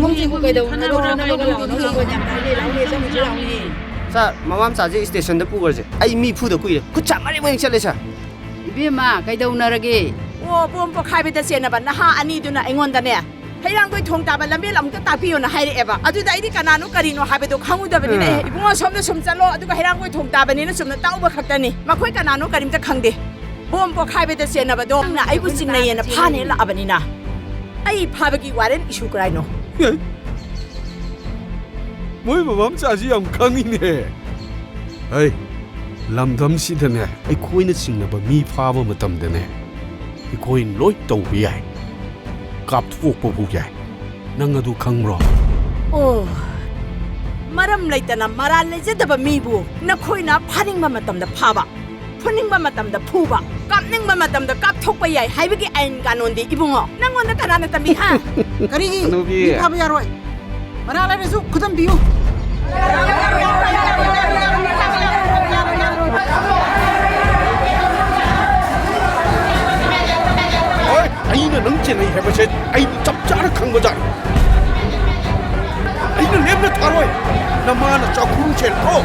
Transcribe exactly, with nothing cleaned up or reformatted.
ꯁꯤꯕꯨ ꯀꯩꯗꯧꯅꯔꯒꯦ? ꯁꯥꯔ, ꯃꯃꯥ ꯃꯆꯥꯁꯦ ꯁ꯭ꯇꯦꯁꯟꯗ ꯄꯨꯈ꯭ꯔꯁꯦ꯫ ꯑꯩ ꯃꯤ ꯐꯨꯗ ꯀꯨꯏꯔꯦ꯫ ꯈꯨꯠ ꯁꯥ ꯃꯔꯦꯡ ꯃꯔꯦꯡ ꯆꯠꯂꯦ, ꯁꯥꯔ꯫ ꯏꯕꯦꯝꯃ, ꯀꯩꯗꯧꯅꯔꯒꯦ? ꯑꯣ, ꯕꯣꯝ ꯄꯣꯈꯥꯏꯕꯗ ꯆꯦꯟꯅꯕ ꯅꯍꯥ ꯑꯅꯤꯗꯨꯅ ꯑꯩꯉꯣꯟꯗꯅꯦ, ꯍꯩꯔꯥꯡꯒꯣꯏ ꯊꯣꯡ ꯇꯥꯕ ꯂꯝꯕꯦꯜ ꯑꯃꯨꯛꯇ ꯇꯥꯛꯄꯤꯌꯣꯅ ꯍꯥꯏꯔꯛꯑꯦꯕ꯫ ꯑꯗꯨꯗ ꯑꯩꯗꯤ ꯀꯅꯥꯅꯣ ꯀꯔꯤꯅꯣ ꯍꯥꯏꯕꯗꯣ ꯈꯪꯉꯨꯗꯕꯅꯤꯅ, ꯎꯝ꯫ "ꯑꯦ, ꯏꯕꯨꯡꯉꯣ, ꯁꯣꯝꯗ ꯁꯨꯝ ꯆꯠꯂꯣ, ꯑꯗꯨꯒ ꯍꯩꯔꯥꯡꯒꯣꯏ ꯊꯣꯡ ꯇꯥꯕꯅꯤꯅ ꯆꯨꯝꯅ ꯇꯥꯛꯎꯕ ꯈꯛꯇꯅꯤ꯫ ꯃꯈꯣꯏ ꯀꯅꯥꯅꯣ ꯀꯔꯤꯝꯇ ꯈꯪꯗꯦ꯫ ꯕꯣꯝ ꯄꯣꯈꯥꯏꯕꯗ ꯆꯦꯟꯅꯕꯗꯣ ꯅꯪꯅ ꯑꯩꯕꯨ ꯆꯤꯡꯅꯩꯌꯦꯅ ꯐꯥꯅꯦ ꯂꯥꯛꯑꯕꯅꯤꯅ, ꯑꯩ ꯐꯥꯕꯒꯤ ꯋꯥꯔꯦꯟ ꯏꯁꯨ ꯀꯔꯥꯏꯅꯣ?" ꯃꯣꯏ ꯃꯃꯥ ꯃꯆꯥꯁꯤ ꯌꯥꯝ ꯈꯪꯉꯤꯅꯦ꯫ ꯍꯩ, ꯂꯝꯗꯝꯁꯤꯗꯅꯦ, ꯑꯩꯈꯣꯏꯅ ꯆꯤꯡꯅꯕ ꯃꯤ ꯐꯥꯕ ꯃꯇꯝꯗꯅꯦ, ꯑꯩꯈꯣꯏꯅ ꯂꯣꯏ ꯇꯧꯕ ꯌꯥꯏ, ꯀꯥꯞꯊꯣꯛꯄꯕꯨ ꯌꯥꯏ꯫ ꯅꯪ ꯑꯗꯨ ꯈꯪꯕ꯭ꯔꯣ? ꯑꯣ, ꯃꯔꯝ ꯂꯩꯇꯅ ꯃꯔꯥꯜ ꯂꯩꯖꯗꯕ ꯃꯤꯕꯨ ꯅꯈꯣꯏꯅ ꯐꯥꯅꯤꯡꯕ ꯃꯇꯝꯗ ꯐꯥꯕ, ꯐꯨꯅꯤꯡꯕ ꯃꯇꯝꯗ ꯐꯨꯕ, ꯀꯥꯞꯅꯤꯡꯕ ꯃꯇꯝꯗ ꯀꯥꯞꯊꯣꯛꯄ ꯌꯥꯏ ꯍꯥꯏꯕꯒꯤ ꯑꯥꯏꯟ ꯀꯥꯅꯣꯟꯗꯤ ꯏꯕꯨꯡꯉꯣ, ꯅꯪꯉꯣꯟꯗ ꯀꯅꯥꯅ ꯇꯝꯕꯤ, ꯍꯥ? ꯀꯔꯤꯒꯤ ꯍꯅꯨꯕꯤ꯫ ꯃꯤ ꯐꯥꯕ ꯌꯥꯔꯣꯏ? ꯃꯔꯥꯜ ꯂꯩꯔꯁꯨ ꯈꯨꯗꯝ ꯄꯤꯌꯨ꯫ ꯍꯣꯏ, ꯑꯩꯅ ꯅꯪ ꯆꯦꯟꯅꯩ ꯍꯥꯏꯕꯁꯦ ꯑꯩ ꯆꯞ ꯆꯥꯅ ꯈꯪꯕꯖꯥꯠꯅꯤ꯫ ꯑꯩꯅ ꯂꯦꯝꯅ ꯊꯥꯔꯣꯏ꯫ ꯅꯃꯥꯅ ꯆꯥꯛꯈꯨꯝ ꯁꯦꯡꯕ꯭ꯔꯣ?